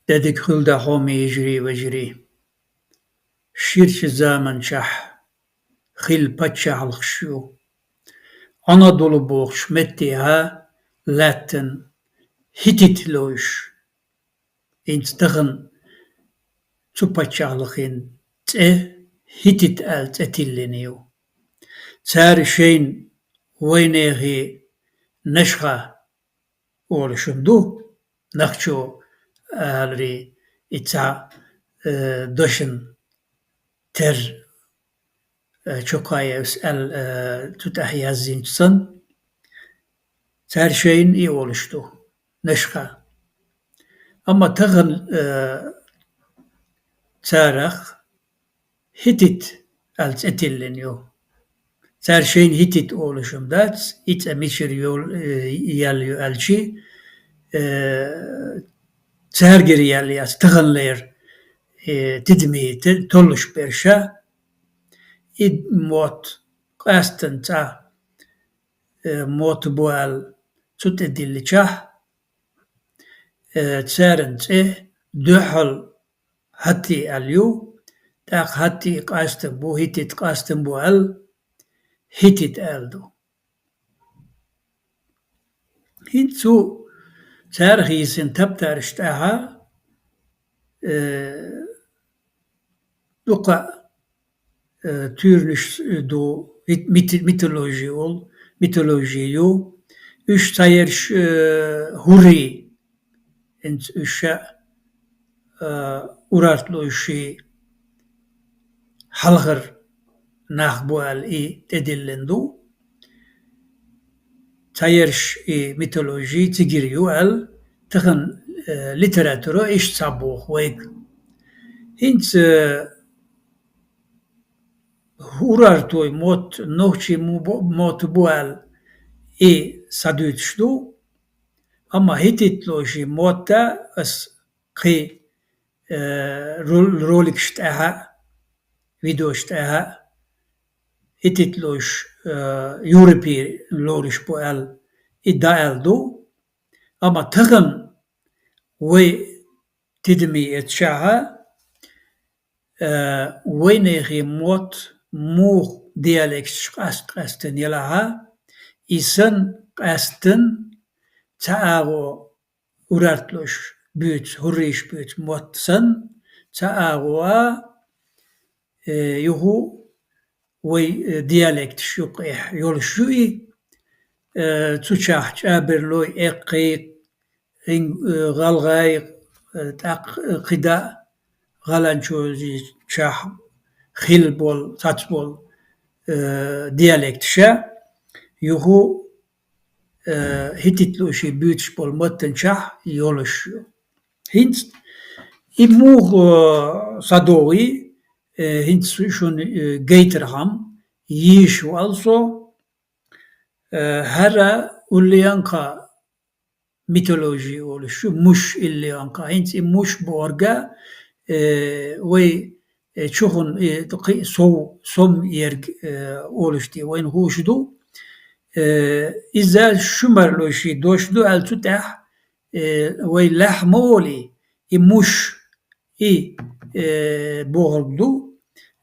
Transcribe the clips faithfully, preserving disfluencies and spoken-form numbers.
Де дика хуьлда, хьоме йижарий, вежарий. Ширача заманчохь хилла паччахьалкхаш ю. Ӏанадулу бохучу меттехьа лаьттина хьитит лойш. ХӀинца тахана цу паччахьалкхен цӀе хьитит аьлла цӀе тиллина ю. Цара шайна вайнехан Нашха олуш хӀума ду, нохчо аларе, и цхьа, э, дошан тера, э, чокхаевс аьлла, э, цу тӀехь язйинчу санна, цара шайна и олуш ду, Нашха. Амма тахана, э, царах хьитит аьлла цӀе тиллина ю. Цара шайна хьитит олуш хӀума дац, и цӀе мичара йол-, э, яьлла ю аьлчи, э, цаьргара яьлла яц, таханлера, э, тидаме те-, толлуш берш а, и мотт къаьстина цхьа, э, мотт бу аьлла цу тӀе дилличахь, э, церан цӀе дуьххьал хьатти аьлла ю, тӀаккха хьатти къастам бу, хьитит къастам бу аьлла, хьитит аьлла ду. ХӀинца цу царах йисина таптарш тӀехьа, э, дукха, э, туьйранаш ду, мит-, мит-, митологи олу, митологи ю. Уьш цхьаерш, э, хӀуррий, хӀинца уьш ша, э, урарталойший хьалхара нах бу аьлла и тӀедиллина ду. Цхьаерш и митологи цигара ю аьлла, тахана, э, литература иштта цхьа боху вайга. ХӀинца, э, урарталой мотт нохчий му-, бо-, мотт бу аьлла, и схьадуьйцуш ду, амма хьититлойший мотт а ас кхин, э, рол-, роликаш тӀехь а, видеош тӀехь а, хьититлойш, э, Европе лоруш бу аьлла, и дӀааьлла ду. Амма тахана вай тидаме эцчахьа, э, вайнехан мотт муха диалекташ къаст-къаьстина елахьа, и санна къаьстина цхьа агӀо урарталойш буьйцу, хӀуррийш буьйцу мотт санна, цхьа агӀо а, э, юху вай, э, диалекташ юккъехь йолуш ю и, э, цу чохь чӀаберлой, эккхий, ин-, э, гӀалгӀай, э, тӀаккха, э, кхидӀа гӀаланчожий чохь хилла болу, цхьацца болу, э, диалекташ а, юху, э, хьититлойший буьйцуш болу маттанчохь йолуш ю. ХӀинца и муха, э, схьадогӀий, э, хӀинца шуна, э, гайтархьама йийш ву алсо, э, хӀара уллиянкха митологи олуш ю, муш иллиянкха. ХӀинца и муш бохург а, э, вай, э, чухун, э, кхин сов, сом ерг, э, олуш тӀе вайна хууш ду. Э, иза шумарлойший дош ду аьлла цу тӀехь, э, вай лаьхьа ма олий, и муш, и, э, бохург ду,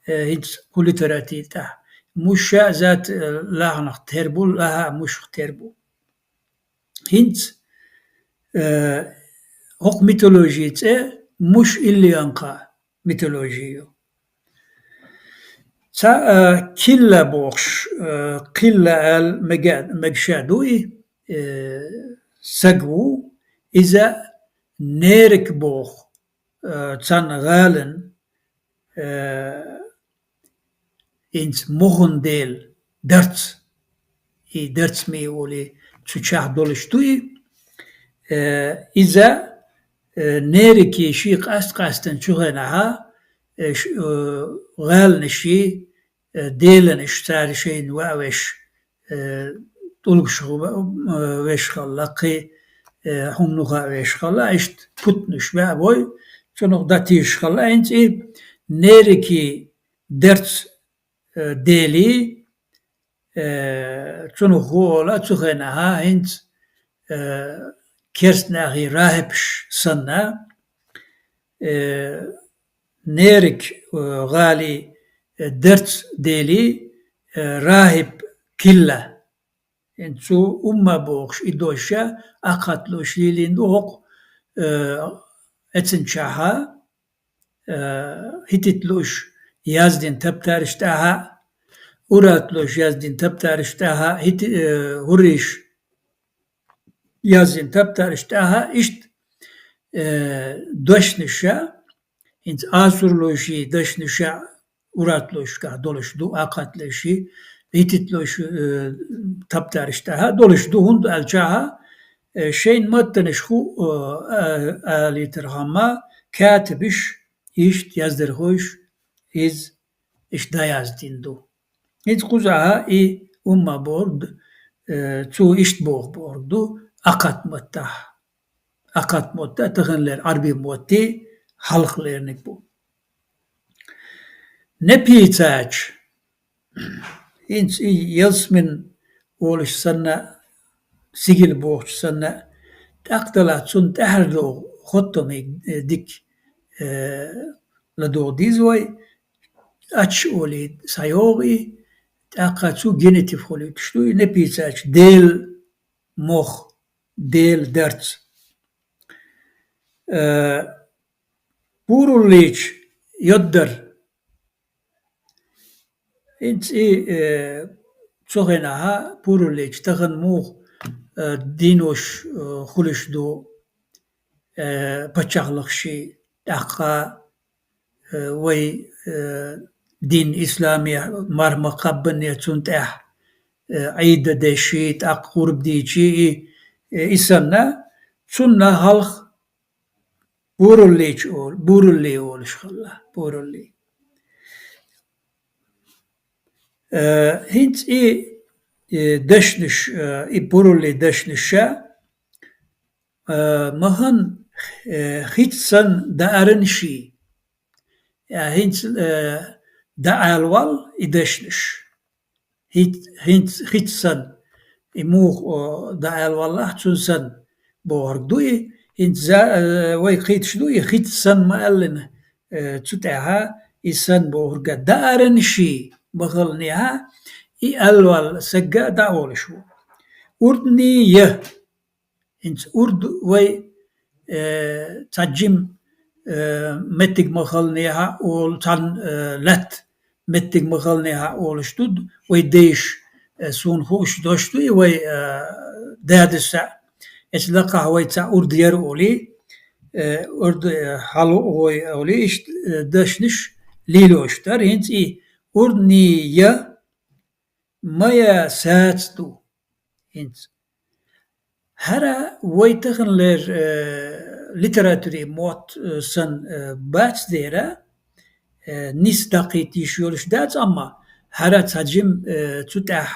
э, хӀинца кху литература тӀехь. Муш а зат, э, лахьанах тера бу, лахьа а мушах тера бу. ХӀинца, э, хӀокху митологин цӀе муш иллиянкха митологи ю. Цхьа, э, Килла бохуш, э, Килла аьлла мега-, мегаш а ду и, э, саг ву, иза Нерик боху, э, цхьана гӀалин, э, хӀинца мохун дела дарц, и дарц ма олий, цу чохь долуш ду и. Э, иза, э, Нерикий ши къаст-къастан чу хенахьа, э, ш-, э, гӀаланаший, э, деланаш цара шайна ваавеш, э, тӀулгаш гӀо-, э, веш хилла, кхин, э, хӀумануха веш хилла, иштта путнаш баьа бой, цунах датийш хилла, хӀинца и Нерикий дарц, э, дели, э, цунах гӀо ола цу хенахьа, хӀинца, э, керстанахий рахьибаш санна, э, Нерик, э, гӀали, э, дарц дели, э, рагьиб Килла. ХӀинца цо Умма бохуш и дош а акхатта луш лелийна ду хӀокху, э, эцинчахьа, э, хӀититта луш яздина таптарш тӀехьа, уратта луш яздина таптарш тӀехьа, хӀити-, э, хӀурриш яздина таптарш тӀехьа, иштта, э, дошнаш а, хӀинца асур луш и дошнаш а, уратта лушкахь долуш ду, акхатта луш и, хӀититта луш, э, таптарш тӀехьа долуш ду, хӀунда аьлчахьа, э, шайн маттанаш ху-, э, а-, алийтархьама, катибаш, иштта яздархойш, иза иштта дӀаяздина ду. ХӀинца кхузахьа и Умма бохург, э, цо иштта боху бохург ду, акхатта маттахь. Акхатта мотт а таханлера Ӏарбийн мотт а хьалха лерниг бу. Непийцача, хӀинца и Ялсмин олуш санна, сигила бохучу санна, тӀаккха далахь цунна тӀаьхьара догӀу хоттаме, э, дика, э, ладогӀа деза вай, ач олий схьайогӀу и, тӀаккха цу генитив хуьлуьйтуш ду и непийцача, Делан мох, Делан дарц. Э, пуруллича йоддар. ХӀинца и, э, цу хенахьа пуруллича тахана муха, э, динош, э, хуьлуш ду, э, паччахьалкхаш, тӀаккха, э, вай, э, дин исламе марха ма кхаббане, цунна тӀехь, э, Ӏийда деши, тӀаккха гӀурба дийчи, и, э, и санна, цунна хьалха Буруллича олу, бурулли олуш хилла, бурулли. Э, хӀинца и, э, дашнаш, э, и бурулли дашнаша, э, ма-, хан, э, хица санна дааран ший. Э, хӀинца, э, даалвал и дашнаш. ХӀит-, хӀинц-, хица санна. И муха, о, даалваллахь, цун санна бохург ду и. ХӀинца за-, э, вай кхеташ ду и, хица санна ма-аллина, э, цу тӀехьа и санна бохург а. Дааран ший ма-халлинехьа, и алвал сагга дӀаолуш ву. Урдния. ХӀинца урд вай, э, цхьа жим, э, меттиг ма-халлинехьа олу, цхьана, э, лаьтта меттиг ма-халлинехьа олуш ду, вай дайша, э, суна хууш дош ду и вай, э, дадаса. Эцу лакхахь вай цхьа урд яра олий, э, урд, э, хьалуо вай олий, иштта, э, дашнаш лелош дара. ХӀинца и урдния ма я саца ду. ХӀинца. ХӀара вай таханлера, э, литературин мотт, э, санна, э, бац дера, э, нийса даккхийта йиш йолуш дац, амма хӀара цхьа жим, э, цу тӀехь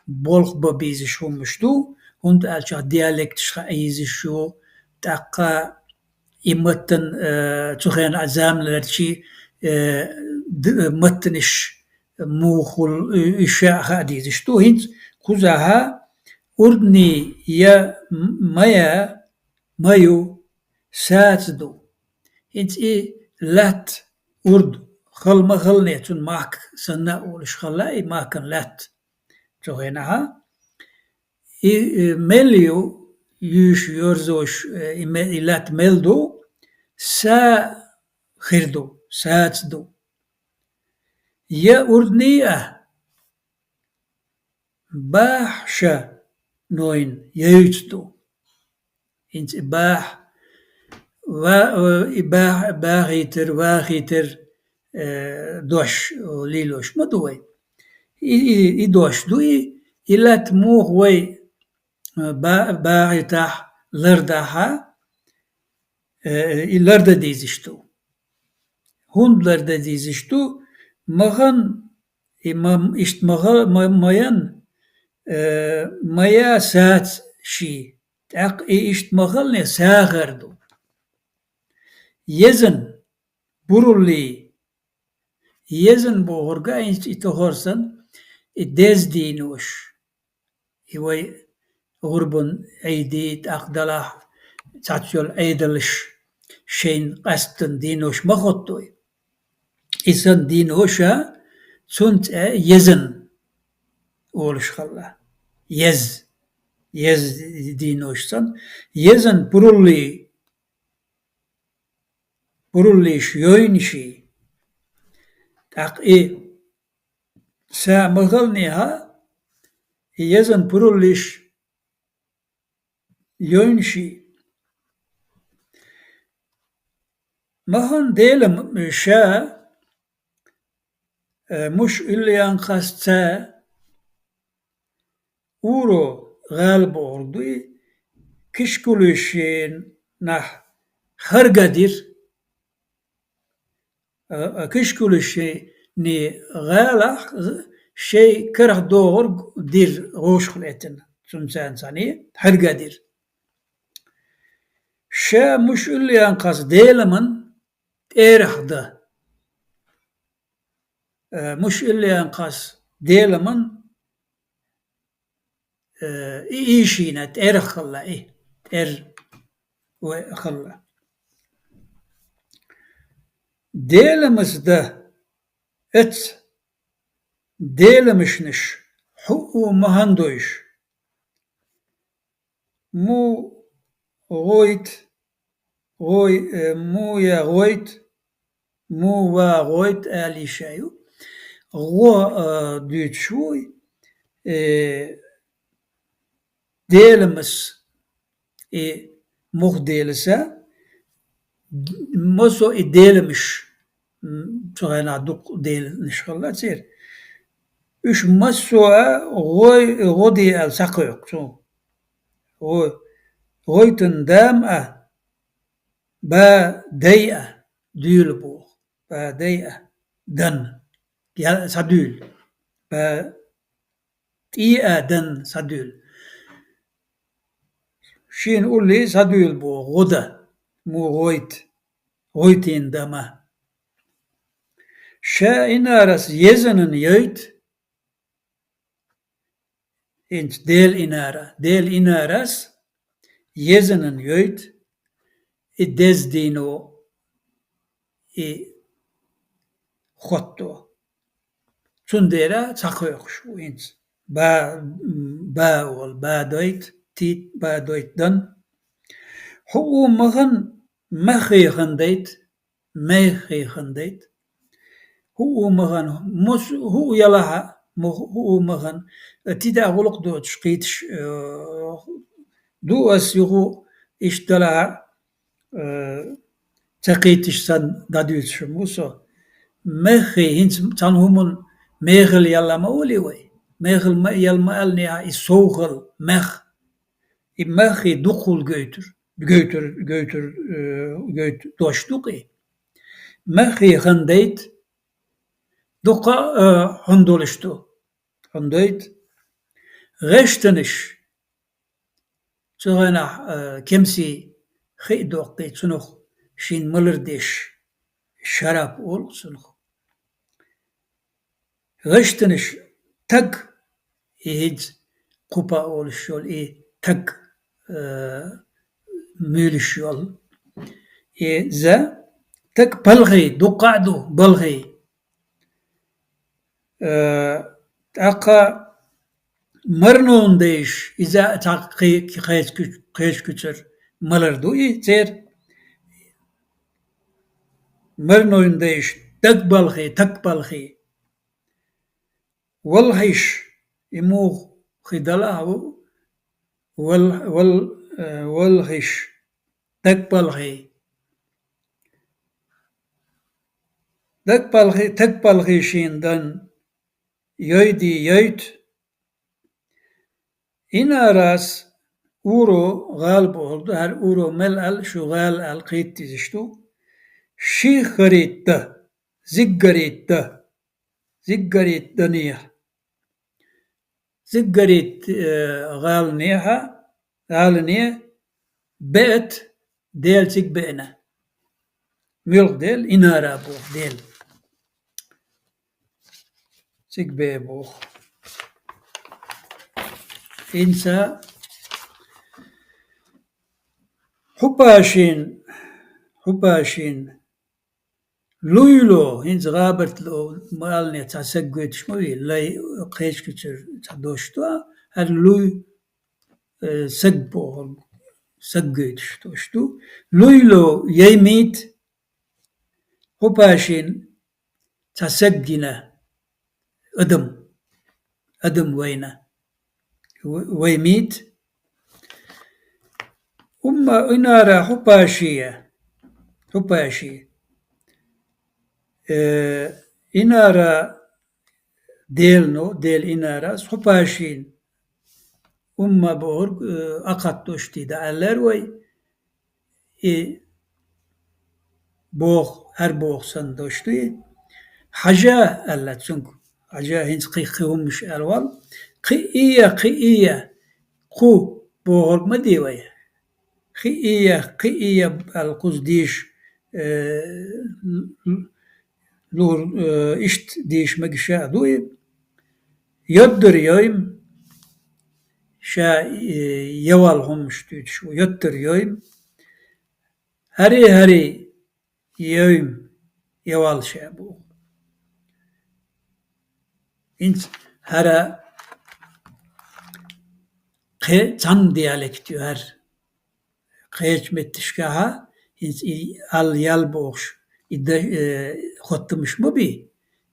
болх бан безаш хӀуманаш ду, хӀунда аьлча диалекташ хаа йезаш ю, тӀаккха и маттан, э, цу хенахь заманарчий, э, д-, маттанаш муха хуьлу, и, и ша хаа дезаш ду. ХӀинца кхузахьа урдний я м-, ма я, ма ю, саца ду. ХӀинца и лаьтта урд хала ма-халлине, цунна махка санна а олуш хилла, и махкан лаьтта цу хенахьа. И, э, мел ю, юьйш, йоьрзош, э, и ме-, и лаьтта мел ду, са хир ду, саца ду. Я урдний а, бахьа ша нойн яйца ду. ХӀинца и бахьа, ва-, э, и бахьа, бахийтар, вахийтар, э, дош, э, лелош ма ду вай. И, и, и дош ду и, и лаьтта муха вай, э, ба-, бахийтахь, лардахьа, э, и лардан дезаш ду. ХӀунда лардан дезаш ду? Ма-хан, и ма-, иштта ма-, ма-, ма ян, э, ма я саца ший, тӀаккха и иштта ма-халлине сагӀар ду. Езан, буруллий, езан бохург а хӀинца и тохар санна, и деза дийнош, и вай гӀурбан Ӏийди, тӀаккха далахь цхьацца йолу Ӏедалш, шайн къаьстина денош ма хоттуй. И санна денош а, цун цӀе езан олуш хилла. Ез. Ез денош санна. Езан пурулли, пуруллиш йойнаши. ТӀаккха и са ма хиланехьа, и езан пуруллиш йойнаши. Ма хинна Делан ша, э, муш уьллаьнна кхасца уро гӀала бохург дуй, кишкулуьшшинахь харга дир. А, а, кишкулуьшшини гӀалахь шайн карах догӀург дир гӀошах лаьттина, цунцан цхьаьна харга дир. Ша муш уьллаьнна кхас Деламан тӀерах дан. Э, муш уьллаьнна кхас Деламан, э, и ийшина тӀерах хилла и, тӀер вай хилла. Деламас дан эцца деламашнаш хӀуъу ма хинна дойш. Му гӀойт, гӀой-, э, му я гӀойт, му ва гӀойт аьлла йиш йолу. ГӀо, э, дуьйцуш ву, э, деламас, и мух деласа, массо а и деламаш, м, цу хенахь дукха деланаш хилла церан. Уьш массо а гӀой-, гӀо де аьлла схьакхойкху цо. ГӀо-, гӀойтан дама а, ба дай а дуьйла боху. Ба дай а дан. Я, схьадуьйла. Ба тӀе а дан схьадуьйла. Шена улле схьадуьйла боху гӀо дан, му гӀойт, гӀойтин дама. Ша инарас езанан йойт, хӀинца Дела инара, Дела инарас езанан йойт, и деза дийно, и хотто. Цундела цхьакхойкхуш ву хӀинца. Ба, ба олу, ба дойт, тит, ба дойт дан. ХӀуъу ма хинна, меххе хинна дайт, меххе хинна дайт. ХӀуъу ма хинна, мус-, хӀуъу ялахьа, ма ху-, хӀуъу ма хинна. Тида гӀуллакх доцуш кхеташ, э, ду ас юху иштта далахьа, э, ца кхеташ санна дӀадуьйцуш ву со. Меххе хӀинца цхьана хӀуманна мехала ялла ма олий вай. Мехала ма, ял ма аьллинехьа, и совхала мех. И меххе дукхахула гойтур, гойтур, гойтур, э, гойту дош ду-кх и. Меххе хинна дайта, дукха, э, хьун долуш ду, хьун дайта. ГӀештанаш, цу хенахь, э, кемсий хи а доккхий, цунах шен малар деш, шарап олу цунах. ГӀештанаш таг, и хӀинца кхупа олуш йолу, и таг, э, муьйлуш йолу. И за таг балхий, дуккха а ду балхий. Э, тӀаккха марнонан дайш, иза цхьа кхе-, кхечу-, кхечу куьцара малар ду и церан. Марнойн дайш, дагбалхе, такбалхе. Валхиш, и муха хи далахь ву, вал-, вал-, э, валхиш, дагбалхе. Дагбалхе, такбалхе шена дан, йойди, йойт. Инарас уро гӀала бохург ду, хӀара уро мел аьлла, шу гӀала аьлла кхетадезаш ду. Ши харитта, зиггаритта, зиггаритта данехьа. Зиггаритта, э, гӀаланехьа, гӀалане беат Дела цига беана. Муьлха Дела, Инара боху Дела. Цига беа боху. ХӀинца хӀупашин, хӀупашин луйло, хӀинца гӀабарт ло, ма аллане цхьа саг гойтуш ма вий, лай кхечу куьцуьр цхьа дош ду, хӀара луй, э, саг бохург, саг гойтуш дош ду. Луйло яймит, хӀупашин цхьа саг гина, адам, адам вайна. В-, вай мит. Умма инара хӀупашия, хӀупаши. Э, инара Дел, ну, Дел инара, хӀупашин умма бохург, э, акхаттош ди да аьллар вай. И бох, хӀара бох санна дош ду и. Хьажа аьлла цунга. Хьажа хӀинца кхин, кхин хӀумаш аьлла вал. Кхиия, кхиия, кху бохург ма ди вай. Кхиия, кхиия аьлла кхуза дийш, э, лур, э, иштта дийш мегаш а ду и. Йоддур йойм, ша, э, явал хӀумаш дуьйцуш ву. Йоддур йойм, хӀари, хӀари, йойм, явал ша бу. ХӀинца хӀара кхе-, цхьана диалект ю хӀара. Кхечу метташкахьа, хӀинца и ал-ял бохуш, и да-, э, хоттамаш ма бий.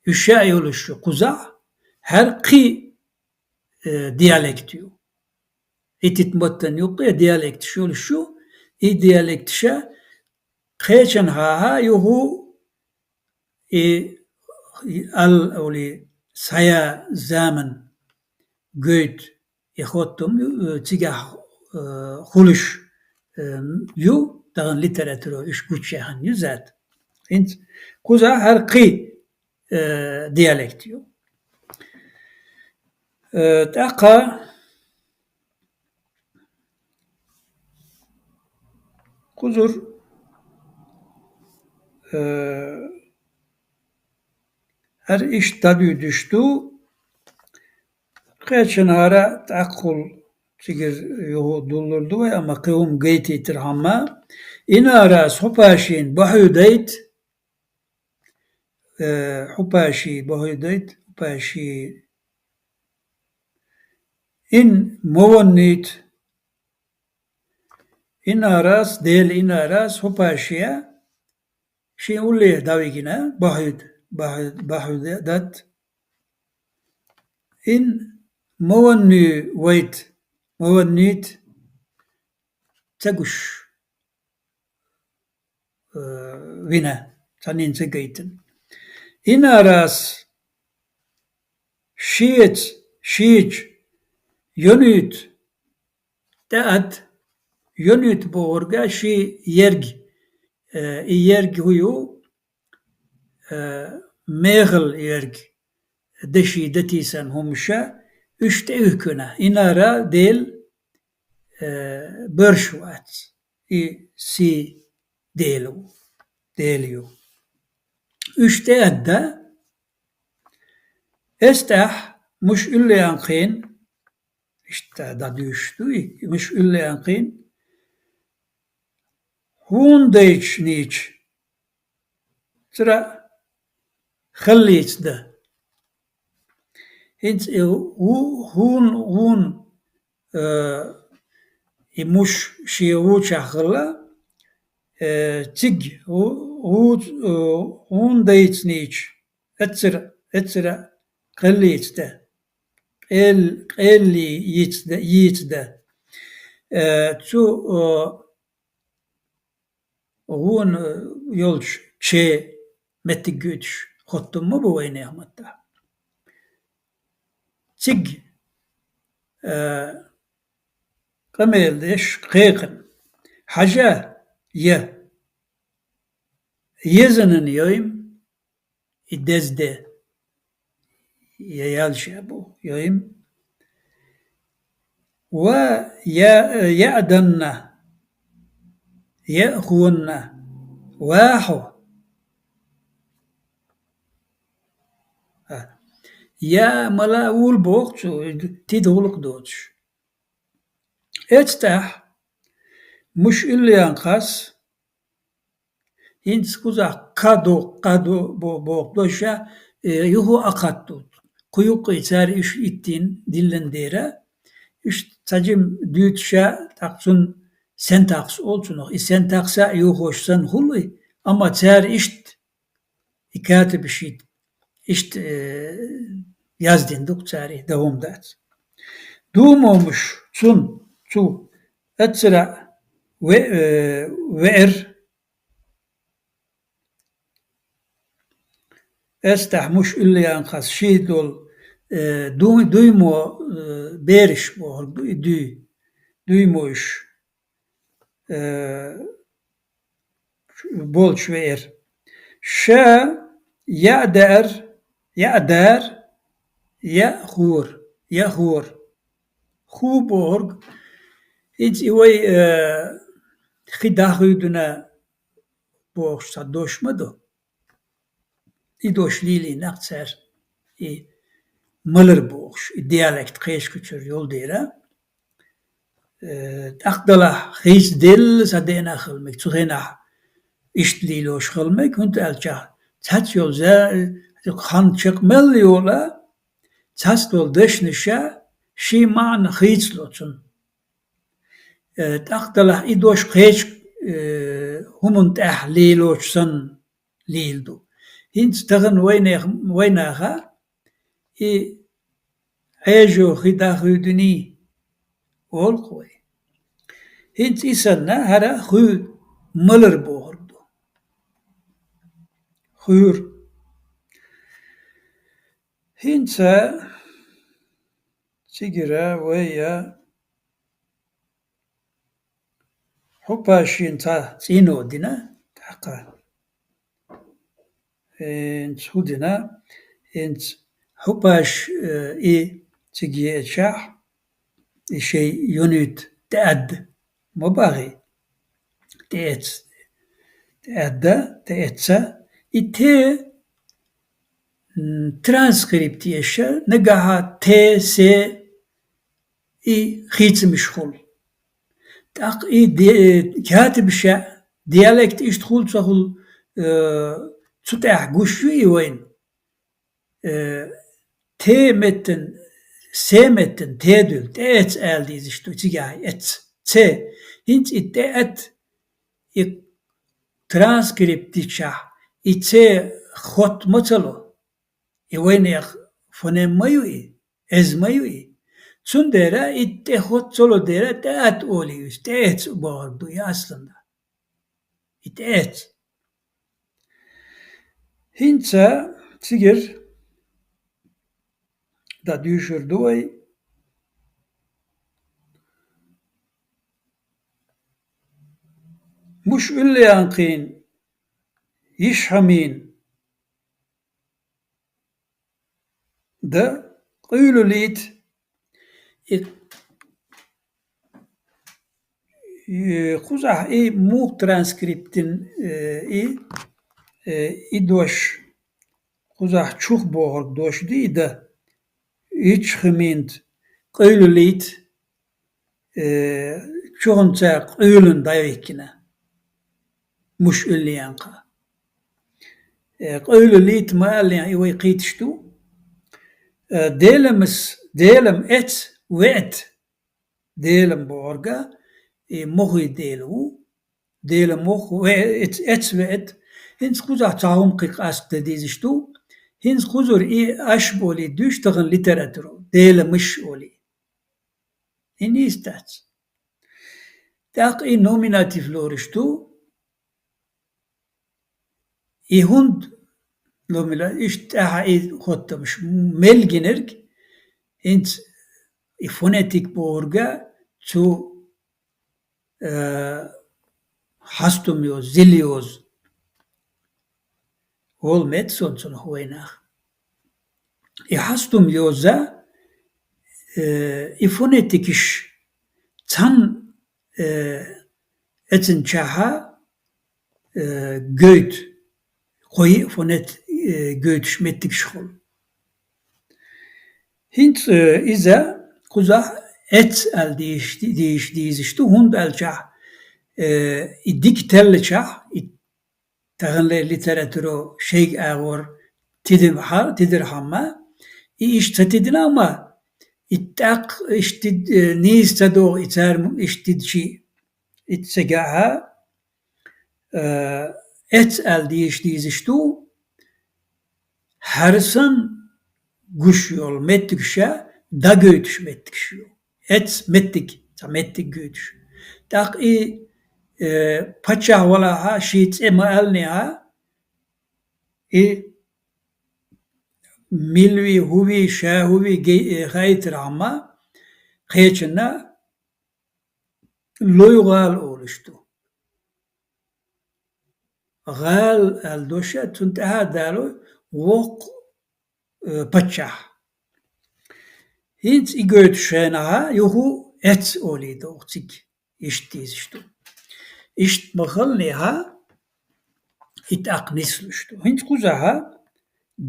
Уьш ша йолуш ю кхузахь, хӀара кхин, э, диалект ю. И тит маттан юккъе диалекташ йолуш ю, и диалекташа кхечанхьа юху и ал оли схьая заман гойту, и хоттам ю, э, цигахь, э, хуьлуш, э, ю, тахана литература уьш гучаяхьан ю зат. ХӀинца кхузахь хӀара кхин, э, диалект ю. Э, тӀаккха кхузур, э, хӀара иштта дӀадуьйдуш ду, кхечанхьара тӀаккхул цигара юху дуллур ду вай, амма кхин хӀума гайтийтархьама, инара хӀупашин бахьуьдайт, э, хӀупаши бахьуьдайт, хӀупаши ин ма ваннийт, инарас, Дела инарас, хӀупашия, шен уллехь дӀавигина, бахьуьд, бахьуьд, бахьуьдат. Ин ма ваннуьйту, ма ваннуьйту ца гуш, э, вина, цхьаннен ца гайтина. Инарас шеца, шийча, йонуьйту тӀеад, йонуьйту бохурга ши ерг, э, и ерг хӀу ю, э, мехал ерг, деши датийсан хӀумаша, уьш тӀеуьхкина. Инара Дел, э, боьрш вац, и си Дела ву, Дела ю. Уьш тӀеадда, эс тӀехь муш уьлле анкхин, иштта дӀадуьйш ду и, муш уьлле анкхин, хьуна дайча нийча, цара халлийца дан. ХӀинца и ву-, хьуна, хьуна, э, и муш шен вучахь хилла, э, циг ву-, вуц-, э, хьуна дайца нийча, эццара, эццара кхеллийца де, къел-, къелли йиц де, йийца де. Э, цу, э, гӀуна йолчу че меттиг гуьйтуш хоттам ма бу вайнехан маттахь. Циг, э, къамел деш кхайкхина. Хьажа, я, езанан йойм, и дезде, я ялша бу, йойм. Ва я, яъданна, яъхунна, ва хьо. А. Я мала вул боху цу, тида гӀуллакх доцуш. Эцтахь муш иллиан кхас, ХӀинца кхузахь кхадо, кхадо бо-, боху дош, э, юха а кхадду. Кху юккъе цара уьш иттийна диллина дера, уьш цхьа жима дуьйцуш, тӀаккха цунна синтаксис олу цунах. И синтаксис а юхош санна хуьлу и, амма цара иштта и катабашийта, иштта, э, яздина ду-кх цара, и дан хӀума дац. Думомуш цунна, цу, аццара ве-, э, веар, эстахь муш уьллаянкхас ший долу, э, дуй-, дуймо, э, бераш бохург ду и дуй, дуймо уьш. Э, болчу веар. Ша яа даар, яа даар, яа хуур, яа хуур. Хуу бохург, хӀинца и вай, э, хи дӀахуьйдина бохуш цхьа дош ма ду. И дош лелийнакх цара, и малар бохуш, и диалект кхечу чуьра йолу дера. Э, тӀаккха далахь хийца делла сан деана хила мега, цу хенахь иштта лелош хила мега, хӀунда аьлча цаьрца йолу за-, хан чекх мел йола, цхьацца долу дешнаша шен маьӀна хийцало цунна. Э, тӀаккха далахь и дош кхечу, э, хӀуманна тӀехь лелочу санна лийла ду. ХӀинца тахана вайнех-, вайнаха и Ӏежо хи дӀахуьйдиний, олу-кх вай. ХӀинца и санна, хӀара хуьйр малар бохург ду. Хуьйр. ХӀинца цигара вай я хӀопашин цхьа цӀийно дина, тӀаккха. ХӀинца хӀу дина, хӀинца хӀопаш, э, и цига еачахь, и шайн юнит тӀеадда, ма бахий, тӀеэц-, тӀеадда, тӀеэцна, и те, м, транскрипт еша, нагахьа те, се, и хийцамаш хуьлу. ТӀаккха и де-, катабаша диалект иштта хуьлу ца хуьлу, э, цу тӀехь гуш ю и вайна. Э, те меттан, се меттан, те дуьллу, тӀеэц ала дезаш ду, цигахь эц, це. ХӀинца и тӀеэц, и транскрипт дичахь, и це хотта ма ца ло. И вайнех фонем ма ю и, эз ма ю и. Цундела и тӀе хотта ца ло дера, тӀеэц олий иза, тӀеэц бохург ду и аслан. И тӀеэц. ХӀинца цигара дӀадуьйшур ду вай. Муш уьллаянкхийна, йиш хӀамийна, дан къуьйлаллита и, и кхузахь и мух транскриптин, э, и, э, и дош, кхузахь чух бохург дош ди и дан, йиш хӀамийна къуьйлаллита, э, чухуна цара къуьйлина дӀавихкина, муш уьллаянкха. Э, къуьйлаллита ма аьллехь, и вай кхийташ ду. Э, Делам с-, Делам эц веат. Делам бохург, и мохий Дела ву. Делан мох ве-, эц-, эц веат. ХӀинца кхузахь цхьа хӀума кхин къаста дан дезаш ду. ХӀинца кхузара и аш болий дуьйш тахана литература. Деламаш олий. И нийса дац. ТӀаккха и номинатив лоруш ду. И хӀунда номина-, иштта тӀаьхьа и хоттамаш мел гинарг, хӀинца и фонетик бохург цу, э, хьастам йоза, зил йоза. Вол мет сон цунах вайнах. И хьастам йоза, э, и фонетикаш цхьана, э, эцначахьа, э, гойту, кхо-йиъ фонет, э, гойтуш меттигаш хуьлу. ХӀинца, э, иза кхузахь эц аьлла дийш-, дийш-, дийзаш ду, хӀунда аьлчахь, э, и дика теллачахь, и таханлера литературо шайга агӀор тидам хьа-, тидар хӀама, и иштта ца тидина ма, и тӀаккха иштта тид-, э, нийса ца догӀу, и цара м-, иштта тидчи, и цигахьа, э, эц аьлла дийша дийзаш ду, хӀара санна гуш йолу меттигаш, дӀагойтуш меттигаш ю. Эц меттиг, цхьа меттиг гойтуш. ТӀаккха и, э, паччахь валахьа, шен цӀе ма аьллинехьа, и мила вий, хӀун вий, ша хӀун вий гей-, э, хаийтархьама, кхечанна Лой-гӀала олуш ду. ГӀала аьлла дош, цунна тӀаьхьа далой воккха, э, паччахь. ХӀинца и гойтуш хенахьа, юха эц олий догӀу цига, иштта дийзаш ду. Иштта ма-хиллинехьа, и тӀаккха нислуш ду. ХӀинца кхузахьа,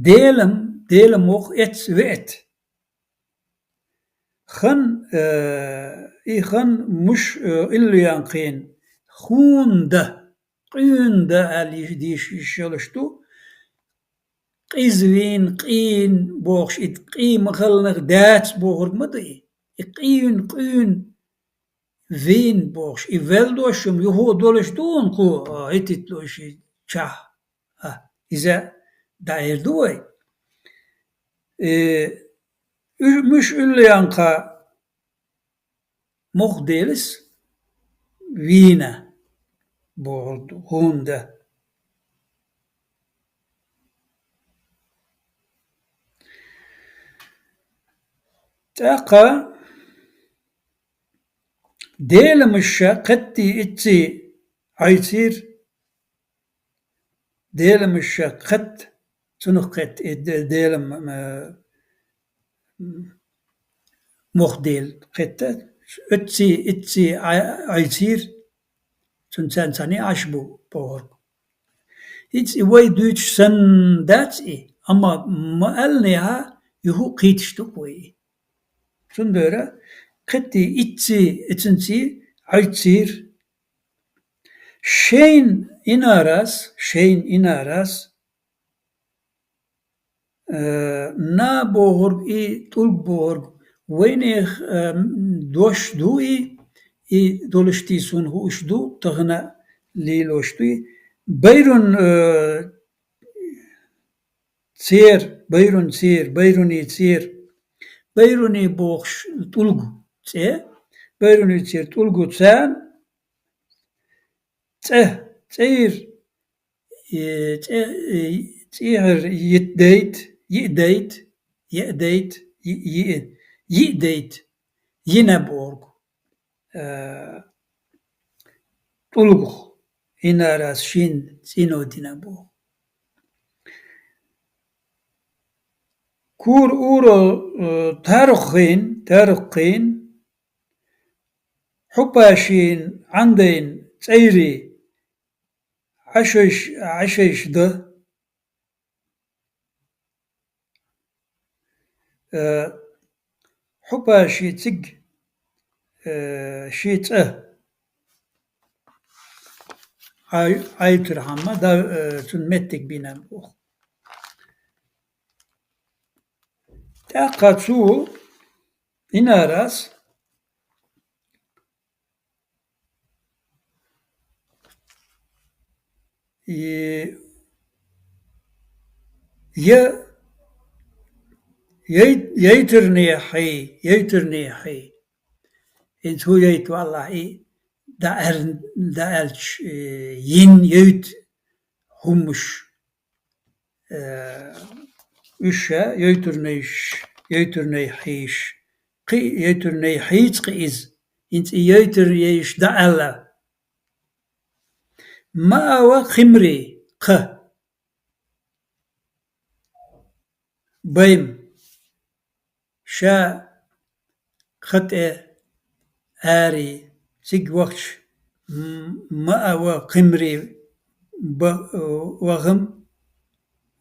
Делан, Делан воккха эц веат. Хан, э, и хан муш, э, иллуянкхийна хӀунда, къуьйнда аьлла йиш-, дийш йиш йолуш ду. Къиза вийна, къийна бохуш, и къий ма-хиллинехь дац бохург ма ду и. И къийна, къуьйна, вийна бохуш, и велла дош хӀума юха а долуш ду хӀунда кху, а, хӀиттитталуш и чахь. А, иза дӀаэр ду вай. Э, уьш-, муьш уьллуянкха муха делас вийна бохург ду, хӀунда. ТӀаккха Деламаш кхетти ицци Ӏайцийра, Деламаш кхетта, цунах кхетта, и де-, Делам, м, мох дела кхетта, оцци, ицци Ӏай-, Ӏайцийра, цунца цхьаьна Ӏаш бу бохург. ХӀинца и вай дуьйцуш санна дац и, амма ма-аллинехьа, юха а кхийташ ду-кх вай и. Цундела кхетти ицци, иццинци Ӏайцийра. Шайна инарас, шайна инарас, э, на бохург и, тӀулг бохург, вайнех, э, дош ду и, и долуш ти суна хууш ду, тахана лелош ду и. Байрун, э, цер, байрун цер, байруни цер, байруни бохуш тӀулгу цӀе, байруни цер тӀулгу царна, цӀе, цӀе йир, э, цӀе, э, цӀехьар йитдайт, йиъдайт, йиъдайт, йи-, йиъ-, йиъдайт, йина бохург, э, тӀулгух, инарас шин цӀино дина боху. Кур уро, э, тарххин, тарххин, хьупашин, Ӏандайн, цӀайри, Ӏашайш, Ӏашайш дан. Э, хьупаши циг, э, ши цӀа Ӏай-, Ӏайтар хӀама, да, э, цун меттиг бина боху. ТӀаккха цу инарас И я, яй-, яйтарне хьий, яйтарне хьий. ХӀинца хӀун яйта валлахь и, даьр-, даьлча, э, йин яйта хӀумаш. Э, уьш ша яйтарнайш, яйтарнай хьийш. Кхин яйтарнай хьийца кхин иза. ХӀинца и яйтар яйш дӀааьлла. Ма а ва кхимри, кха. Байм. Ша кха тӀе ари, цига вахча, м-, ма а ва кхимри, ба-, вахам,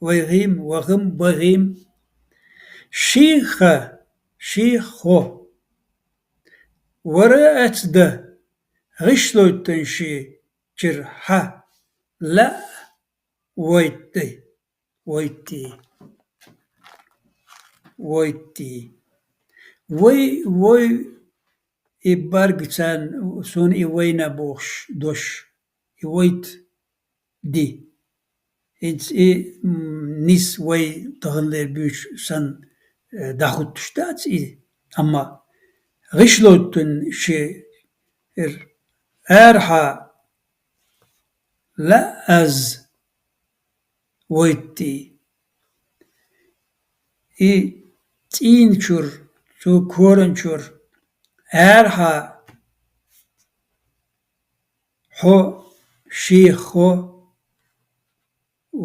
вайгӀим, вахам, багӀим. Шийха, шийхо. Вара ац да, гӀишлойтан ши чир хьа. Ла Войтти. Войтти. Войтти. Вой, вой, и барг цан, сун и война бохш, дош, и войт ди. Инц и, м, нис вой тагъанлер бюч сан, э, дахуттуш дац и. Амма гъишлоттун ши эр, эрха ла аз войтти. И цӀийн чур, цу коран чур, эрха хо, ши хо,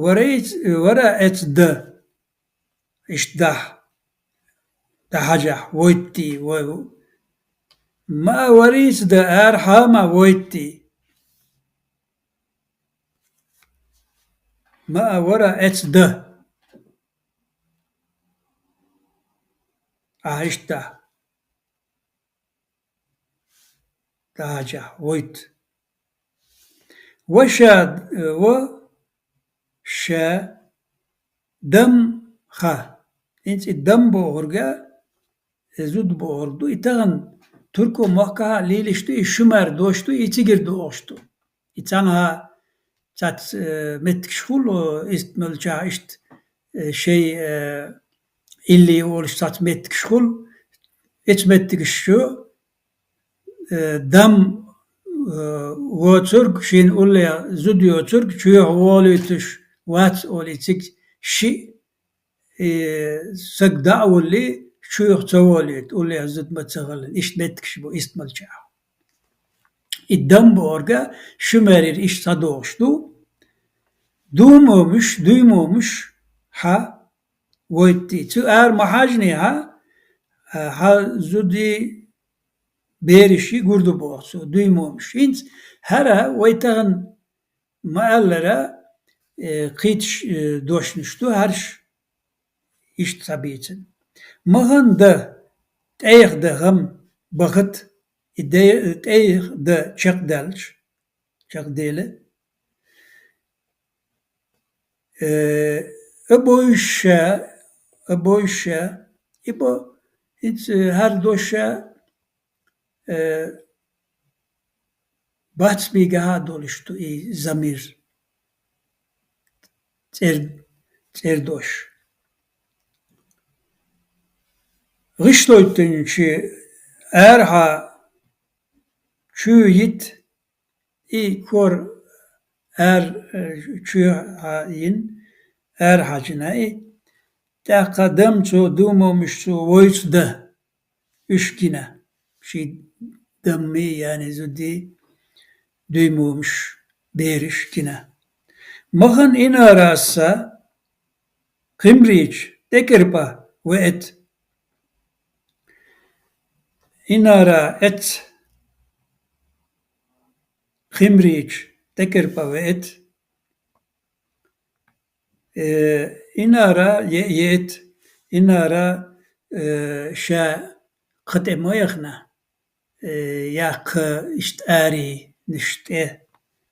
варейц-, вара эц да, ишт дах, дахажах, войтти, во-, ма варейц да, эрха ма войтти. Ма вара эц да. А ишта. Дахажа, войт. Ва ша, ва ша дам ха. Инц и дам бохурга, э, зуд бохурду. И тагъан турко махка лилишту, и шумар дошту, и цигир дошту. И цанга цац, э, меттгш хул, о, ист мөлча ишт, э, шей, э, илли олш цац меттгш хул, эч меттгш шу, э, дам, э, воцург, шин улле зуд йоцург, чуйох волуйтуш, вац оли цик ши, э, саг даъвалли, чуйох ца волуйт, улле зуд ма ца гъалин, ишт меттгш бу, ист мөлча. И дам борга шумерир иш садохш ду. Думомуш, дуймомуш, ха, войтти. Цу ар махажни ха, ха зуди бериши гурду бохсу, дуймомуш. Инц, хара вайтагъан мааллара, э, къитш, э, дошнуш ду, харш ишт сабицин. Махан да, тӀех да гъам бахат, и де-, тӀех да чакъдалч, чакъдели. Э, обойша, обойша, ибо, ит, э, хар доша, э, бац бигаха долушту и замир. ЦӀер-, цӀердош. Гъишлойтун чи арха чуйит и кор ар, э, чуйхаин архачина и тӀаккха дам цо думомуш цо войцу да. Уьш гина. Ши дамми, яни зуди дуймумш бериш гина. Махан инараса кхимрич тӀекӀирпа веэт. Инара эц кхимрич тӀекӀирпа веэт. Э, инара е-, еэт, инара, э, ша кхатӀе ма яхна, э, яккха иштӀари ништӀе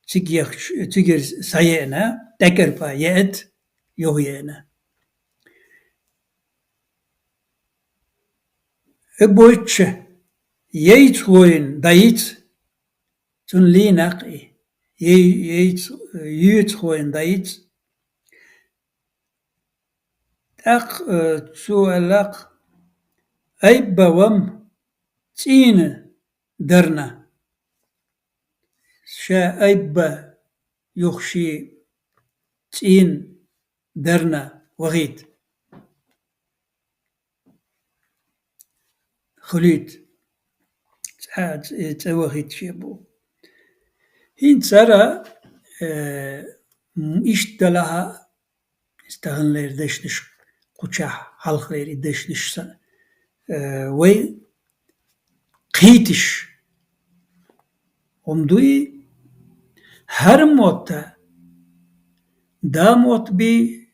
цигех-, цигер саеэна, тӀекӀирпа еэт, югъ еэна. Э, бойчча, ейц хойн, дайц, цун лийнакъ и. Ей-, ейц, юьйц хойн, дайц. ТӀаккха, э, цо аьллакх, айбба вам цӀийна дарна. Ша айбба юхши цӀийна дарна вахийта. Хулийта. ЦӀа-, цӀе-, цӀе вахийта ше бу. ХӀинца ара, э, м-, иштта далахьа, стагӀанлер дешнаш кхучахь, хьалхалер и дешнаш са-, э, вай кхийтиш. ХӀума дуй, хӀара мотта, да мотт би,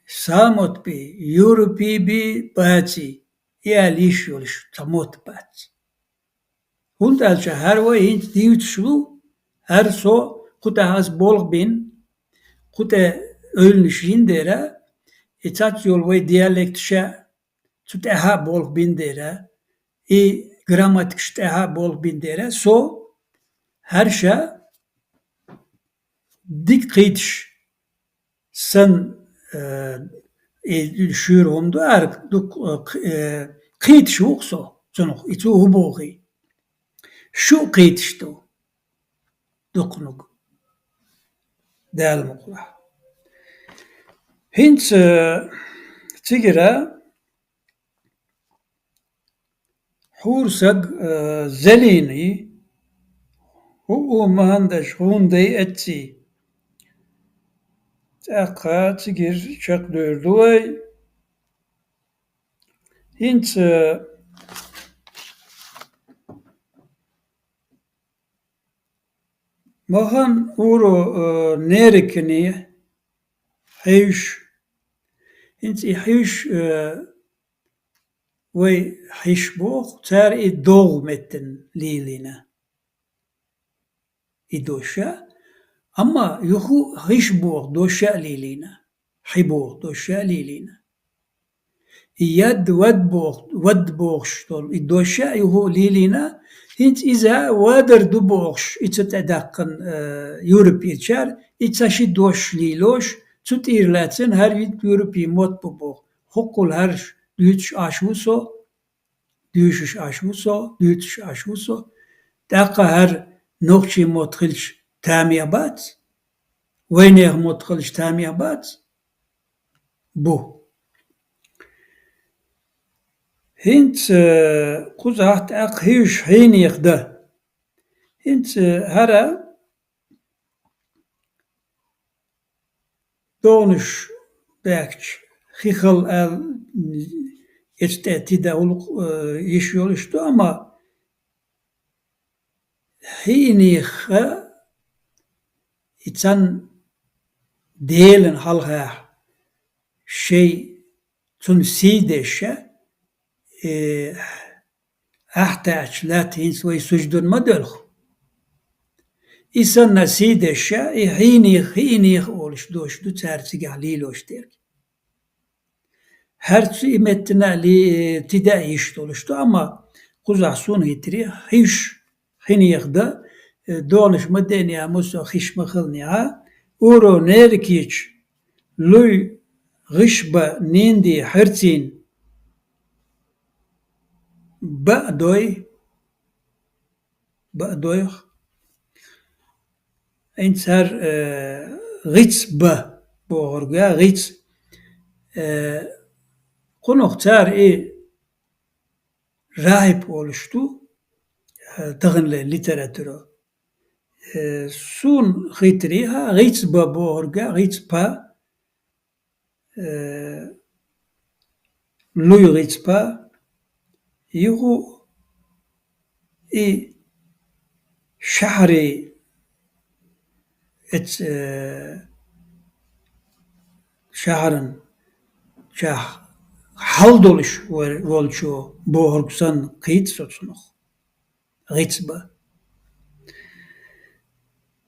са мотт би, юрупи би, баци, и аьлла йиш йолуш ца мотт бац. ХӀунда аьлча хӀара вай хӀинца дийцаш ву, хӀара со кху тӀехь ас болх бина, кху тӀе ойланаш йина дера, и цац йола вай диалекташ а цу тӀехьа а болх бина дера, и грамматикаш тӀехьа а болх бина дера, со хӀара ша дика кхийташ сан, э, и шура хӀума ду, ара дукха, э, кх-, э, кхийташ ву-кх со цунах, и цо хӀу бохий. Шу а кхийташ ду дукханиг. Дала мукъалахь. ХӀинца, э, цигара хьурсаг, э, зелени, хӀу у махандаш хӀун дай эцци. ТӀаккха цигара чакхдуьйр ду вай. ХӀинца, э, Махан уро, э, нерикни хьуьйш. ХӀинца и хьуьйш, э, вай хьуьйш боху, цара и догӀу меттана лелийна. И дош а. Амма юха хьуьйш боху дош а лелийна. Хьи боху дош а лелийна. И яд, вад бох-, вад бохуш долу и дош а юха лелийна, хӀинца иза вадар ду бохуш, и ца тӀедаьккхина, э, Европерчара, и ца ши дош лелош, цу тӀера лаьцна хӀара вид Европе мотт бу боху. ХӀоккхул хӀарш дуьйцуш Ӏаш ву со, дуьйшуш Ӏаш ву со, дуьйцуш Ӏаш ву со. ТӀаккха хӀара нохчийн мотт хилча тамех бац, вайнехан мотт хилча тамех бац. Бу. ХӀинца, э, кхузахь тӀаккха хьуьйш хьийнех дан. ХӀинца, э, хӀара догӀанаш баьхкича, хи хала аьлла, эцу тӀе тида гӀуллакх, э, йиш йолуш ду, амма хьийнеха и цхьана Делан хьалхахь шайн цунна сий деш а, э, ахьтаьӀча лаьтта хӀинца вай суждун ма доьлху. И санна сий деш а, и хьийнех, хьийнех олуш дош ду цара цигахь лелош дерг. ХӀарца и меттана а ли-, тида а йиш долуш ду, амма кхузахь суна хӀиттаре, хьуьйш хьийнех дан, э, догӀанаш ма деанехь, муьлхха хиш ма хиланехь, уро нерикечу луй гӀиш ба нинди хьерцийна баъ дой, баъ дойх. ХӀинца хӀара, э, гӀиц ба бохург а, гӀиц, э, кхунах цара и рахьиб олуш ду, э, таханлеран литературо. Э, суна хиттарехь, гӀиц ба бохург а, гӀиц па, э, луй гӀиц па, юху и шахьари, эц-, э, шахьаран чохь хьал долуш вар-, волчо бохург санна кхийца со цунах. ГӀиц ба.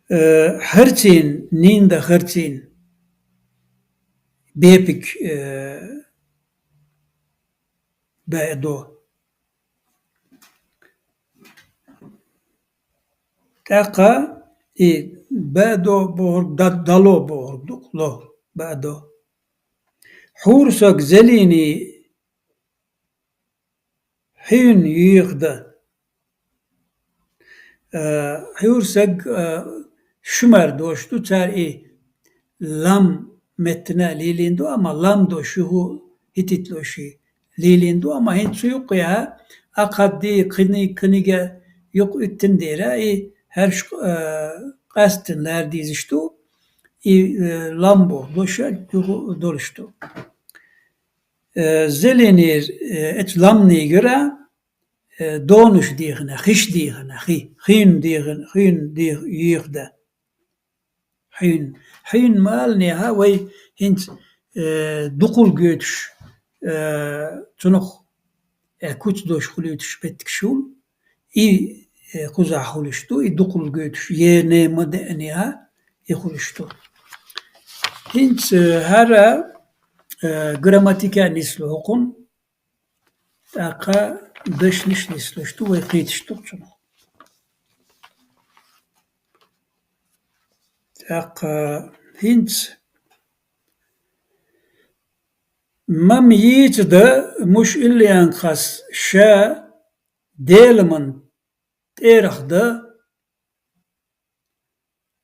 Э, хьарцин, нин дан хьарцин, бепиг, э, баьдо. ТӀаккха и баьдо бохург, да-, дало бохург ду, ло, баьдо. Хьурсаг зелени хьуьйн йоьхда. Э, хьурсаг, э, шумар дош ду, цара и лам меттана а лелийна ду, амма лам дош юху хӀититлоши лелийна ду, амма хӀинца цу юккъехьа, акхадди, кхини-, кхинига юккъе уьттина дера, и хӀарш, э, къаьсттина лара дезаш ду, и, э, лам боху дош а юху долуш ду. Э, зеленера, э, эцу ламнигара, э, догӀанаш дехина, хиш дехина, хи-, хин дехина, хин дех-, йоьхда. Хин. Хин ма аллинехьа, вай хӀинца, э, дукхал гойтуш, э, цунах, э, куц дош хуьлуьйтуш меттигаш хуьлу. И, э, кхузахь хуьлуш ду, и дукхал гойтуш, е не ма деанехьа, и хуьлуш ду. ХӀинца, э, хӀара, э, грамматика нислу хӀукму, тӀаккха дешнаш нислуш ду, вай кхеташ ду цунах. ТӀаккха хӀинца ма-м йийца да, муш илли аьнна хас ша Делан тӀерах да,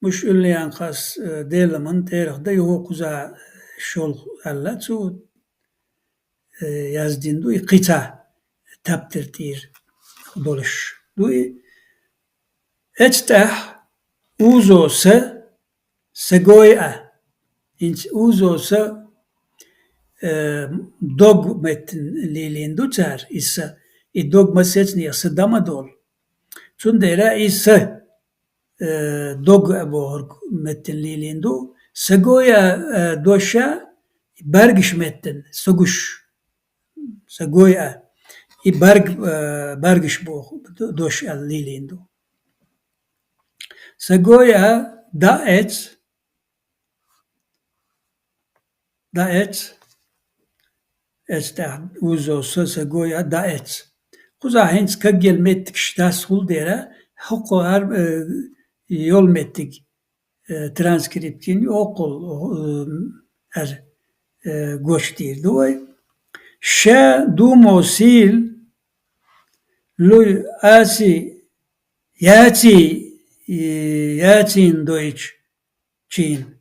муш илли аьнна хас, э, Делан тӀерах да, юха кхуза шолгӀа аьлла цо, э, яздина ду, и кхин цхьа таптар тӀера долаш ду и. Эцтехь узо са, са гой а. ХӀинца узо са, э, дог меттан лелийна ду цара, и са, и дог массаьрца нехан са дан ма долу. Цундела и са, э, дог а бохург меттан лелийна ду. Са гой а, э, дош а, бӀаьргаш меттан, са гуш, са гой а. И бӀаьрг-, э, бӀаьргаш боху дош аьлла лелийна ду. Са гой а дӀаэц, дӀаэц, эцтехь узо са, са гой а дӀаэц. Кхузахь хӀинца кагъелла меттигаш дас хул дера, хӀокху хӀара, э, йолу меттиг, э, транскрипт йина, оккхул, э, ар, э, гочдийр ду вай. Ша думо сийл луй аси яций, э, яцийна дойчу чин.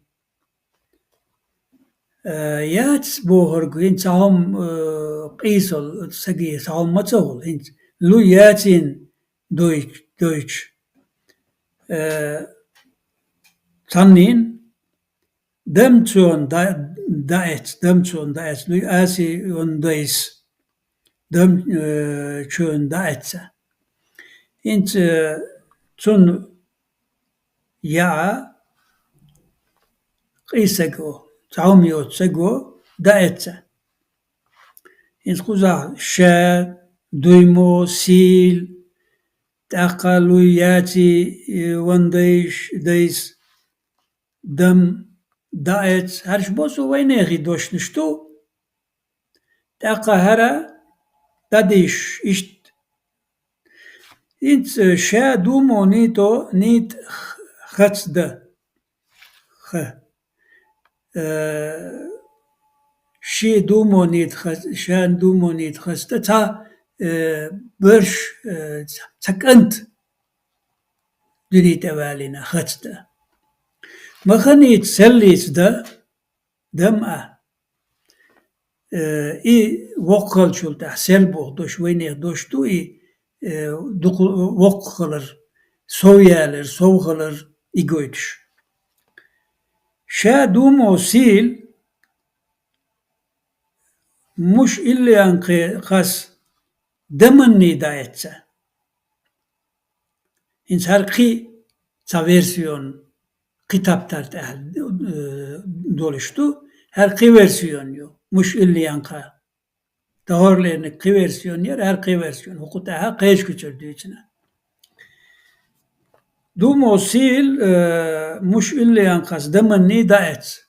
Э, яц бохург, хӀинца цхьа хӀума, э, къийсал, саги цхьа хӀума ма ца хуьлу, хӀинца луй яцийна дойч-, дойчу. Э, цхьаннийн дам цунна да-, даэц, дам цунна даэц, луй аси ван дайс. Дам, э, чуьйн даьӀаьцца. ХӀинца, э, цунна яа къийсаго, цхьа хӀума йоцу саго даьӀаьцца. ХӀинца кхузахь ша, дуймо, сийл, тӀаккха луй яций, э, ван дайш, дайс, дам, даьӀаьцца, хӀорш босу вайнехан дошнаш ду. ТӀаккха хӀара дӀадийшаш иштта. ХӀинца ша думо нийто нийта х-, хацда. Ха. Э, ши думо нийта хац-, ша думо нийта хацда. Цхьа, э, барш, э, цхьа, цхьа кӀант дуьне тӀе валийна хацда. Ма ха нийта селлийца да, дам а. Э, и воккхалчул тӀаьхьа сел боху дош, вайнехан дош ду и, э, дукха воккха хилар, сов ялар, сов хилар и гойтуш. Ша думо сийл, муш иллиан кхе-, хас, даманний даьӀаьцца. ХӀинца хӀара кхин цхьа версион, кхин таптар тӀехь, э, долуш ду, хӀара кхин версион ю, муш иллиан кха. ТӀехуьллерниг кхин версион яра, хӀара кхин версион, хӀокху тӀехь кхечу куьцара дуьйцина. Думо сийл, э, муш иллиан кхас даманний даьӀаьцца.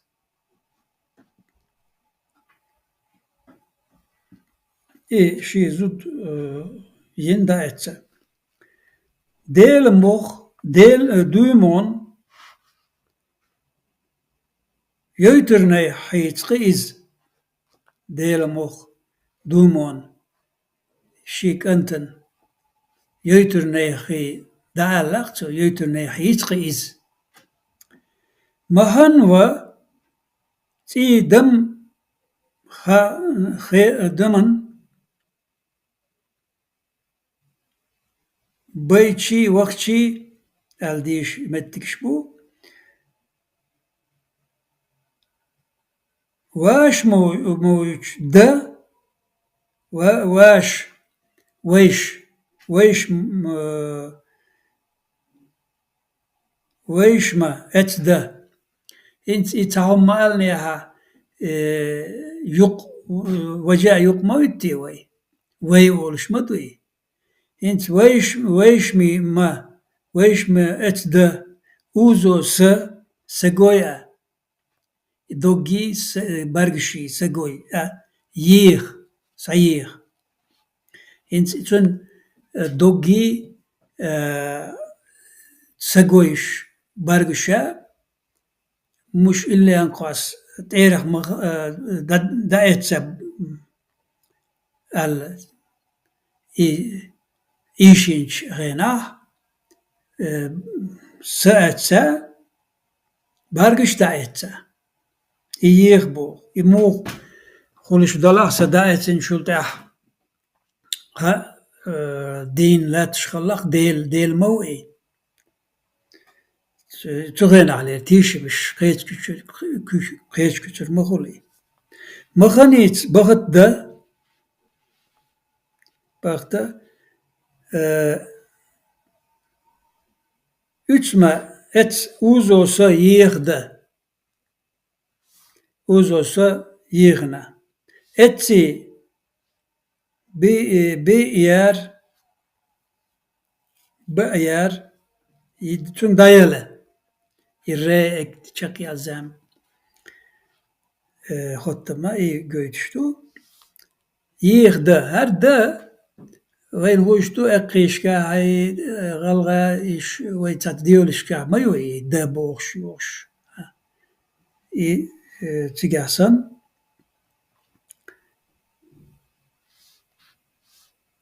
И ши зуда, э, йина даьӀаьцца. Делан мох, Дел-, э, дуймон, йойтурнай хьийца кхи иза. Делан мох, дуймон, ши кӀантан йойтурнай хи даьӀаллахь цо, йойтурнай хьийца кхи иза. Ма ханва цӀий дам ха-, хе-, даман байчий, вахчий аьлла дийша меттигаш бу. Ваш мо-, мовчу да, ва-, ваш, вайш, вайш, м, э, вайшма, эцда. ХӀинца и цхьа хӀума ма аьллинехьа, э, юкъ-, важа юкъ ма витте вай. Вай олуш ма дуй. ХӀинца вайш-, вайшми ма, вайшма эцда, узо са, сагой а. догги, с-, баргаши, сагой, а, еха, саеха. ХӀинца цун, э, догги, э, сагойш, баргаша, муш илле анкъас тӀерах ма, э, да-, даэца, аьлла, и, ийшинчу хенахь, э, са эца, баргаш даэца. И еха боху. И муха хуьлуш далахь, са даэцинчул тӀаьхьа, хьа, э, дийна лаьтташ хиллакх, Дела, Дела ма ву и. Цу, цу хенахь лер тийшабаш кхечу куьчуьр-, кхечу куьцуьр ма хуьлу и. Ма ханица бахат дан, бахта, э, уьцма эц узо са еха дан. Узо со йихна. Эцци би-, э, биъяр, баъяр, и цунна дӀаяла. И ре эк чекхъял зам, э, хоттама и гойтуш ду. Йихда, хӀара да, вайн гӀуш ду эккхийшка, хьай, э, гӀалгӀа иш, вай цхьацца девлашка ма ю и да бохуш, йохуш. И, э, цигахь санна.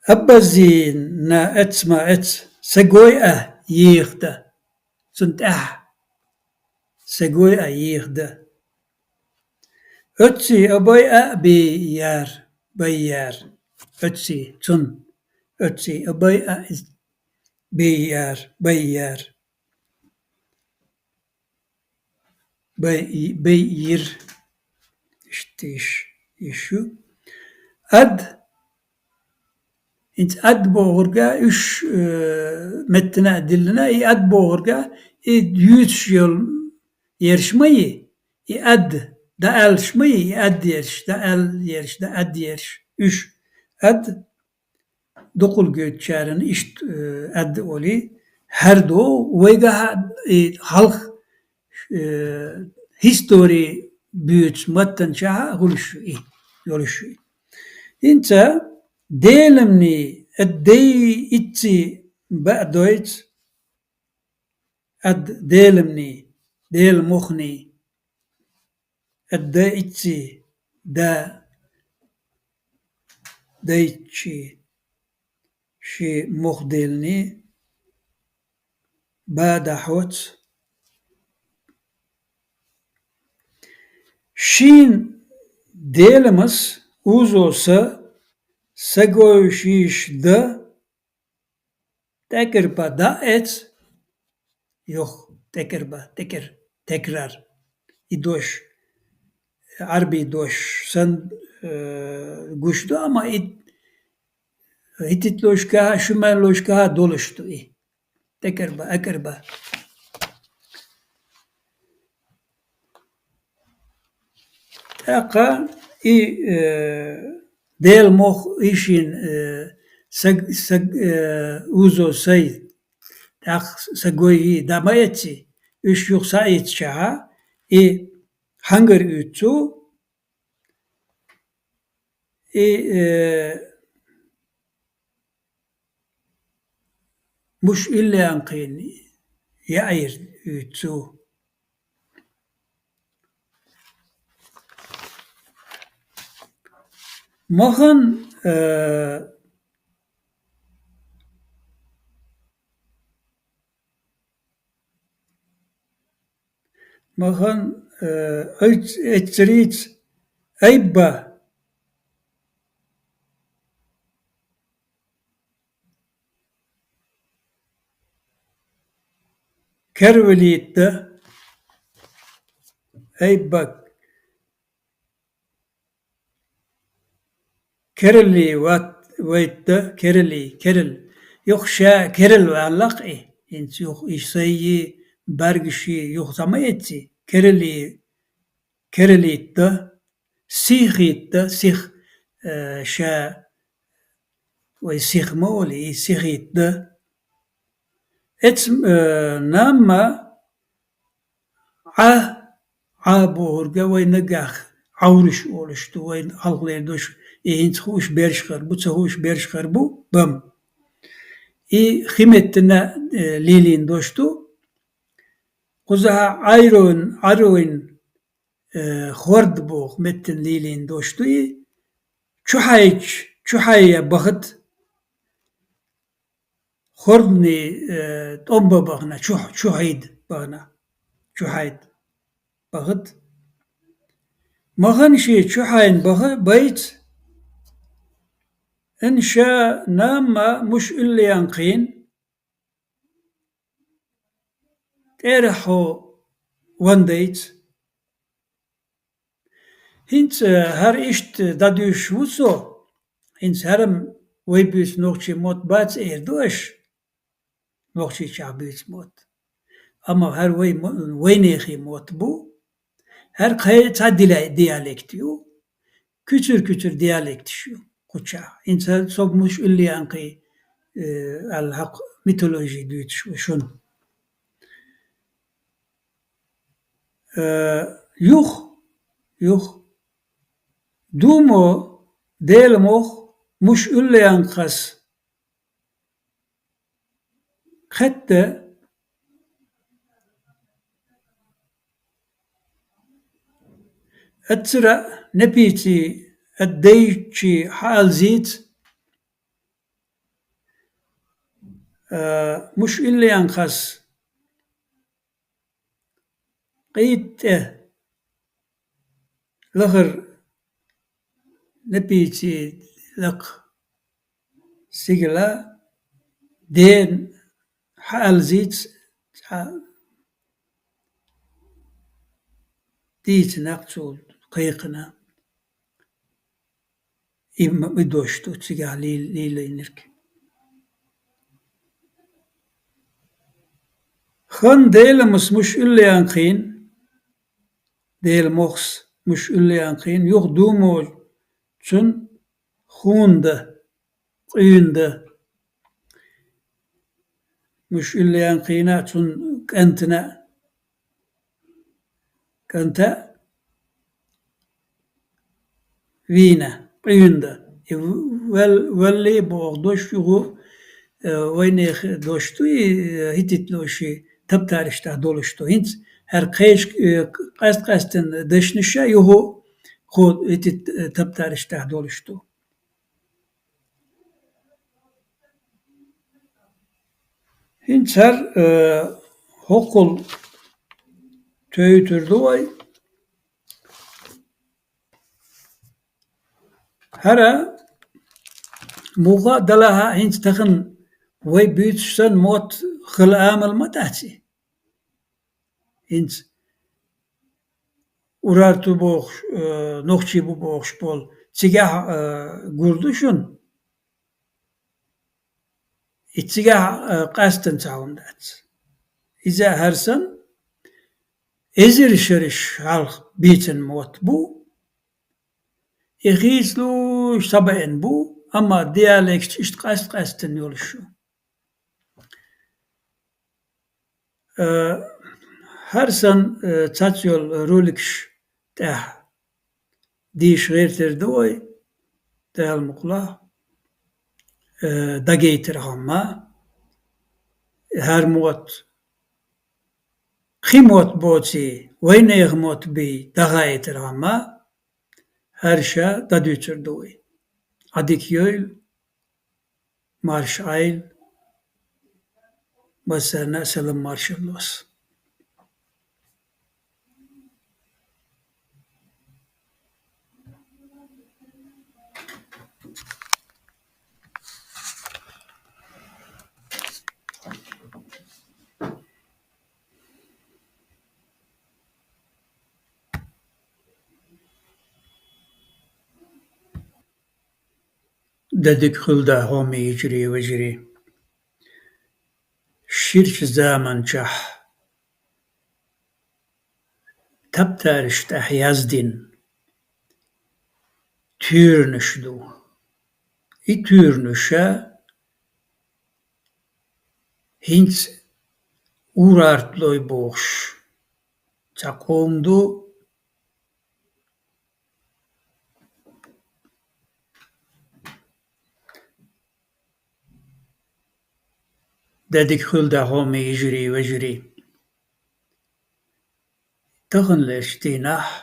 Аббазина эцма эц, сагой а йихда. Цунна тӀаьхьа сагой а йихда. Оцци обой а бийяр, байяр. Оцци, цунна. Оцци обой а бийяр, байяр. Бай-, баййир. Иштта йиш, йиш ю. Ад. ХӀинца ад бохурга уьш, э, меттана а диллина, и ад бохурга, и юьйцуш йолу ерш ма йи, и ад, да аьллаш ма йи, и ад ерш, да аьлла ерш, да ад ерш, уьш. Ад дукхул гойтучарна иштта, э, ад оли, хӀара ду вайгахь а, и хьалха, э, истори буьйцу маттанчахьа хуьлуш ю и, йолуш ю и. ХӀинца Делимни, э, дай ицци баъ дойц, ад Делимни, Дела мохни, ад да ицци, да дайчи, ши мох делни, ба да хьоц. Шин Делимас узо са, сагойшиш да, тӀекӀарба даъ эц, юха тӀекӀарба, тӀекӀар, текрар. И дош, Ӏарбий дош сан, э, гуш ду, амма и хӀититлошкахьа, шумайлошкахьа долуш ду и. ТӀекӀарба, акӀарба. ТӀаккха и, э, Дела мох ишин, э, саг-, саг-, э, узо сай, тӀаккха сагой и да ма эцци, уьш юха са ийцчахьа, и хьангар уьццу, и, э, муш иллианкхийна яийр уьццу. Махан, э, махан, э, эц-, эццариц айбба. Кервалитта, айбба. Керли ват-, вайтта, керли, керл. Юха ша керл ваьллакх и. ХӀинца юха и сайи, баргаши юха ца ма эцци. Керли, керлитта, сихитта, сих, э, ша вай сих ма оли, и сихитта. Эц, э, намма Ӏа, Ӏа бохург вай наггахь Ӏовраш олуш ду, вай хьалхалера дош, и хӀинца хууш берш хир бу, ца хууш берш хир бу, бам. И хи меттана, э, лелийна дош ду. Кхузахь Ӏайройн, Ӏаройн, э, хорд боху меттана лелийна дош ду и. Чухьайча, чухьайя бахат, хордни, э, тӀом бан бахана, чухь-, чухьайд бахана, чухьайд бахат. Махан ши чухьайн баха байц, ин ша намма муш уллиянкхийна, тӀерахьо ван дайц. ХӀинца хӀара иштта дӀадуьйшуш ву со, хӀинца хӀара-м вай буьйцу нохчийн мотт бац эр ду аша, Нохчийчохь буьйцу мотт. Амма хӀара вай мо-, вайнехан мотт бу, хӀара кхин цхьа дила-, диалект ю, куьцур-куьцур диалекташ ю кхучахь. ХӀинца со муш уллиянкхий, э, аьлла хьакха митологи дуьйцуш ву шуна. Э, юха, юха. Думо, Дела мох, муш уллиянкхас кхетта, аццара непийций, ат дайчий хьаалзийца, а, муш уллиянкхас къийттӀе лахара непийций лакха сигала ден хьаалзийца цхьа дийца накъ цо кхайкхина. И м-, и дош ду цигахь лел-, лелийнарг. Хан Деламас муш уллиянкхийна, Дела мохс муш уллиянкхийна, юха думолу цун хунда, къуьйнда. Муш уллиянкхийна, цун кӀантана, кӀанта вийна, къуьйнда. И вал-, валли боху дош юху, э, вайнех дош ду, и, э, хӀитит доши таптариш тӀехь долуш ду. ХӀинца хӀара кхечу, э, къаст-къаьстина дашнаша юху кхо хӀитит, э, таптариш тӀехь долуш ду. ХӀинца хӀара, э, хӀоккхул тоьйтур ду вай. ХӀара муха а далахьа, хӀинца тахана вай буьйцуш санна мотт хила амал ма дац и. ХӀинца урарту бохуш, э, нохчий бу бохуш болу, цигахь, э, гур ду шуна? И цигахь, э, къаьстина ца хьуна дац. Иза хӀара санна, эзар шераш хьалха бийцина мотт бу, и хийцалуш ца баьӀина бу, амма диалекташ иштта къаст-къаьстина йолуш ю. Э, хӀара санна, э, цац йолу роликаш тӀехь дийша гӀертар ду вай, Дала мукъ лахь, э, дагайтархьама, хӀара мотт, кхин мотт боций, вайнехан мотт бий, дагайтархьама, хӀара ша дӀадуьйцур ду вай. Ӏадика йойла, марша Ӏайла, массарна а салам маршалла ло ас. Де дика хуьлда, хьоме йижарий, вежарий. Ширачу заманчохь таптараш тӀехь яздина туьйранаш ду. И туьйранаша хӀинца урарталой бохуш цхьа къом ду, Дедиг хуьлда, хьоме йижарий, вежарий. Тахан леш дийнахь,